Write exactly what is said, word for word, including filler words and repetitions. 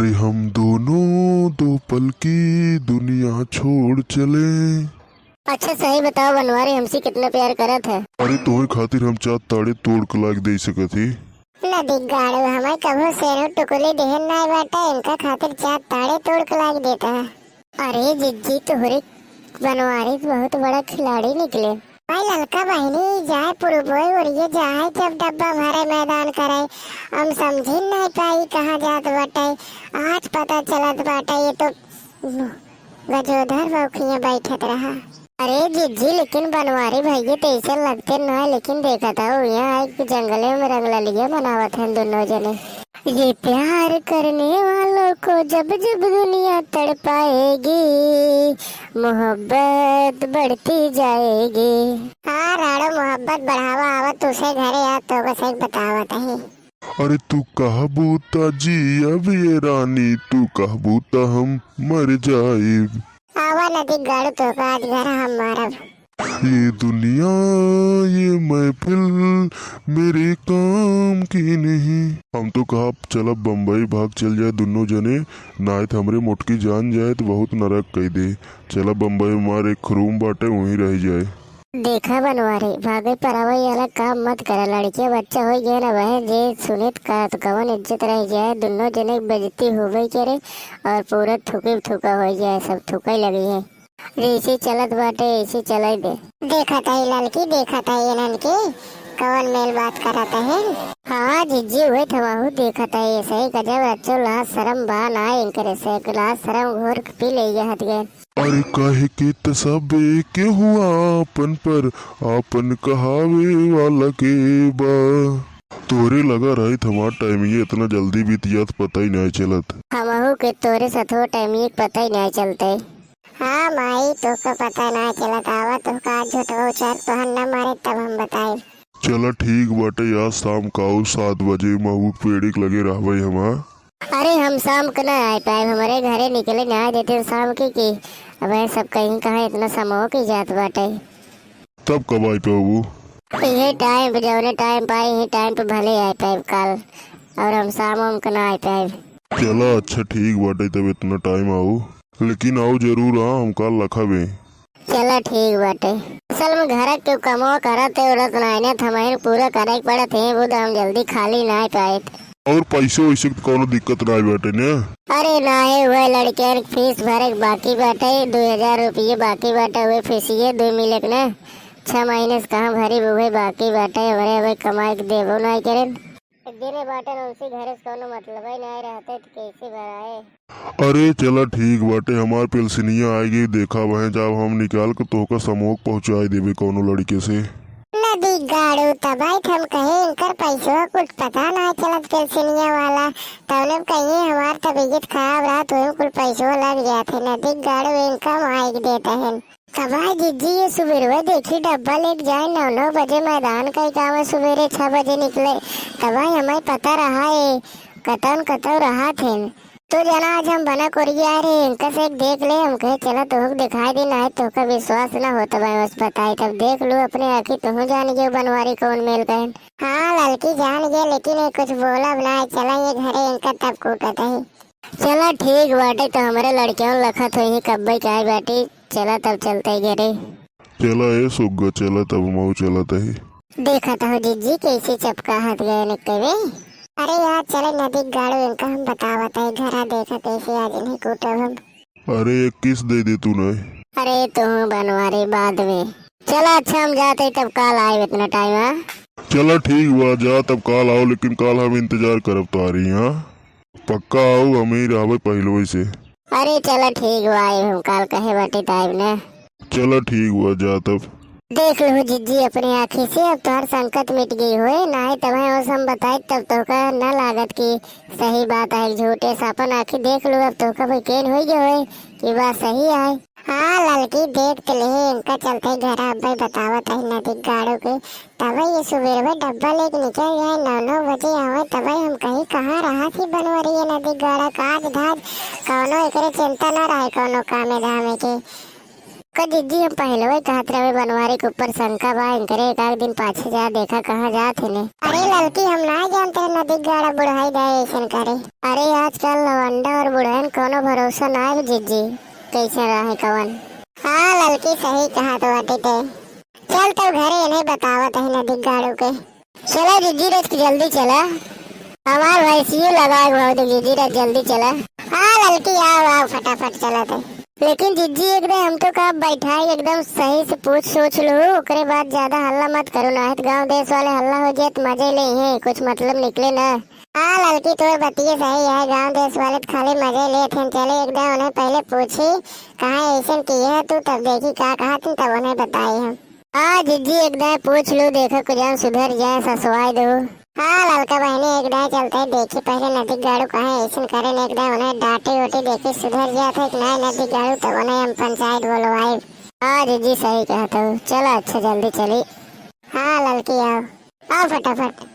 अरे हम दोनों दो पल की दुनिया छोड़ चले। अच्छा सही बताओ बनवारी, हमसे कितना प्यार करत है? अरे तोहरे खातिर हम चाँद तारे तोड़ के लाग दे सकत ही। नदी गाड़ू, हमें कभो सेनो टुकली देहन नाय बाटे, इनका खातिर चाँद तारे तोड़ के लाग देता है। अरे जिज्जी, तोहरे बनवारी बहुत बड़ा खिलाड़ी निकले। भाई ललका बहिनी जाए पुरबोए ओरिए जाए, जब डब्बा भरे मैदान करे, हम समझी नहीं पाई कहाँ जात बाटे। आज पता चलत बाटे, ये तो गजोधर बौखिया बैठत रहा। अरे जिज्जी, लेकिन बनवारी भैया तो ऐसे लगते ना है, लेकिन देखा था वो यहाँ एक जंगले में रंगललिया मनावत हैं दोनों जने। ये प्यार करने वालों को जब जब दुनिया तड़पाएगी, मोहब्बत बढ़ती जाएगी। हाँ राड़ो, मोहब्बत बढ़ावा, आवत तुसे घरे आ, तो बस एक बतावत है। अरे तू कहबू त जियब ये रानी, तू कहबू त हम मर जाइब। आवा नदी गाड़ू, तो आज घर हम मारब। ये दुनिया, ये महफिल, मेरे काम की नहीं। हम तो कहा चला बम्बई भाग चल जाए दुनो जने, नाय त हमरे मोटकी जान जाए त बहुत नरक कई दे। चला बम्बई हमार एक रूम बाटे, वहीं रह जाए। देखा बनवारी, भागे परावे वाला काम मत करा। लड़किया बच्चा हो गया ना, वह जे सुनित का तो कवन इज्जत रह जाए, दुनो जने के बेइज्जती होबे करे और पूरा थूके थूका हो जाए, सब थूके लगी है। जैसे चलत बाटे, ऐसे चले दे। देखत हई ललकी, देखत हई इन्हन के, कवन मेल बात करत है। हाँ जिज्जी, उहे थमाहू देखत हई, ऐसे ही गजब रच्चो, लाज शरम बा ना इनकरे से, लाज शरम घोर पी ले ये हथ गए। अरे काहे के त सबे केहू आपन पर आपन कहावे वाला के बा। तोरे लगा रही हमार टाइम ये इतना जल्दी बीत जात, पता ही नहीं चलत। हमहू के तोरे सथो टाइम ये पता ही नहीं चलते। हाँ माई, तोहका पता ना चलत, आवा तोहका आज झोटवा उचार तोहन ना मारे तब हम बताई। चला ठीक बाटे, आज शाम का आऊ सात बजे महू पेड़ी के लगे रहबे हमा। अरे हम शाम के ना आए पाए, हमारे घरे निकले ना देते शाम के कि अब ये सब कहीं कहाँ इतना समो के जात बाटे। तब कब आए पाबू? यही टाइम पे, जौने टाइम पे आए, यही टाइम पे भले आए पाए काल, और हम शाम वाम के ना आए पाए। चला अच्छा ठीक बाटे, तब इतना टाइम आऊ। लेकिन आओ जरूर, हाँ, हम काल लखबे। चला ठीक बाटे। असल में घर के कमवा करत है, उड़त नाइने थमाइन पूरा करे के पड़त है, बुध हम जल्दी खाली नाय पाइत। और पैसे वैसे के कौनो दिक्कत नाय बाटे ने? अरे नाय, वह लड़कियन के फीस भरे के बाकी बाटे, दो हजार रुपये बाकी बाटे, वह फीसिए दो मिले के ना, छह महीने से कहाँ भरी, वह बाकी बाटे, हमरे अबे कमाई के देबो नाय करेन। देले बाटन उनसे घरे से कौनो मतलब ही नाय रहते तो कैसे भराए? अरे चला ठीक बाटे, हमार पेलसिनिया आए गई, देखा वहें जाब हम निकाल के तोहका समोक पहुँचाए देबे कौनो लड़के से। नदी गाड़ू तबाइट हम कहे इनकर पैसवा कुछ पता ना चलत पेलसिनिया वाला, तौने कहिए हमार तबीयत खराब रहा तो कुल पैसवा लग जाते। नदी गाड़ू इनका माइक देते हैं। तबाय जिज्जी ये सुबेरवा देखी डब्बा लेके जाए, नौ नौ बजे मैदान कई काम है, सुबेरे छह बजे निकले। तबाय हमें पता रहा है कतौन कतौ रहा थे। तो जना आज हम बना कोरिया रे, इनका से एक देख ले, हम कहे चला तोहक दिखाई दे, ना है तोहका विश्वास ना हो तबाय बस बताई, तब देख लो अपने आँखी तुहू जान गए बनवारी कौन मेल गए। हाँ लड़की जान गए, लेकिन ये कुछ बोलब ना है, चला ये घरे इनका तब कूटत है। चला ठीक बाटे, तो हमरे लड़कियों लखत होई कब्बे के आए बाटी। चला तब चलते घरे। चला ए सुग्गा, चला तब मऊ चलत ही। देखत हो जिज्जी कैसे चपका हाथ गए निकले। अरे यार चले नदी गाड़ो इनका हम बतावत है घरा देखा कैसे आज इन्हें कूटब हम। अरे एक किस दे दे तू नहीं। अरे तू बनवारी बाद में। चला अच्छा हम जाते तब काल आए इतना टाइम आ। चला ठीक बा जा तब काल आओ लेकिन काल हम इंतजार करब तारी हाँ। पक्का आऊ, हम ही रहबे पहिलवे से। अरे चला ठीक बा, आइब हम काल कहे बाटे त आइब ना। चला ठीक बा, जा तब। देख लो जिज्जी अपने आँखी से, अब तोहर संकट मिट गई होए, नाहीं तब है ओस हम बताए तब तोहका न लागत कि सही बात है, झूठे से अपन आँखी देख लो, अब तोहका यकीन हो गया होए कि बात सही है। हाँ ललकी देख तो ले, इनका चलते घर अब्बे बतावत है नदी गाड़ू के। तबे ये सुबेरवे डब्बा लेके निकल गए, नौ नौ बजे आवे, तबे हम कहीं कहाँ रहा थी बनवरिया नदी गाड़ा, काज धाज कौनो एकरे चिंता न रहे कौनो कामे धामे के। का जिज्जी, हम पहले ही कहत रहे बनवारी के ऊपर शंका बा, इनकरे एक आध दिन पाछे जा देखा कहाँ जात है ने। अरे ललकी, हम ना जानते हैं नदी गाड़ा बुढ़ाई जाए ऐसन करे। अरे आजकल लवंडा और बुढ़न कोनो भरोसा ना है जिज्जी, कैसे रहे कवन। हाँ ललकी, सही कहा तो बाटे ते। चल तो घरे इन्हें बतावत है नदी गाड़ू के। चला जिज्जी रथ के जल्दी चला, हमार भैंसियो लगाए बहुत जिज्जी रथ जल्दी चला। हाँ ललकी, आओ आओ फटाफट चला थे। लेकिन जिज्जी एक दे हम तो का बैठाई एकदम सही से पूछ सोच लो, ओकरे बाद ज्यादा हल्ला मत करो, ना तो गांव देश वाले हल्ला हो जाए तो मजे ले हैं, कुछ मतलब निकले ना। हाँ ललकी, तोर बतिये सही है, गांव देश वाले तो खाली मजे लेत हैं। चले एकदम उन्हें पहले पूछी कहाँ ऐसन की है तू, तब देखी का कहा तू, तब उन्हें बताई हम। हाँ जिज्जी, एकदम पूछ लू, देखो कुजान सुधर जाए, ससवाई दो। हाँ ललका बहनी, एकदम चलते देखी पहले नदी गाड़ू कहाँ ऐसन करे ने, एकदम उन्हें डांटी उटी देखी सुधर जात है कि नहीं नदी गाड़ू, तब उन्हें हम पंचायत बोलवाई। हाँ जिज्जी, सही कहत हो, चलो अच्छा जल्दी चली। हाँ ललकी, आओ आओ फटाफट।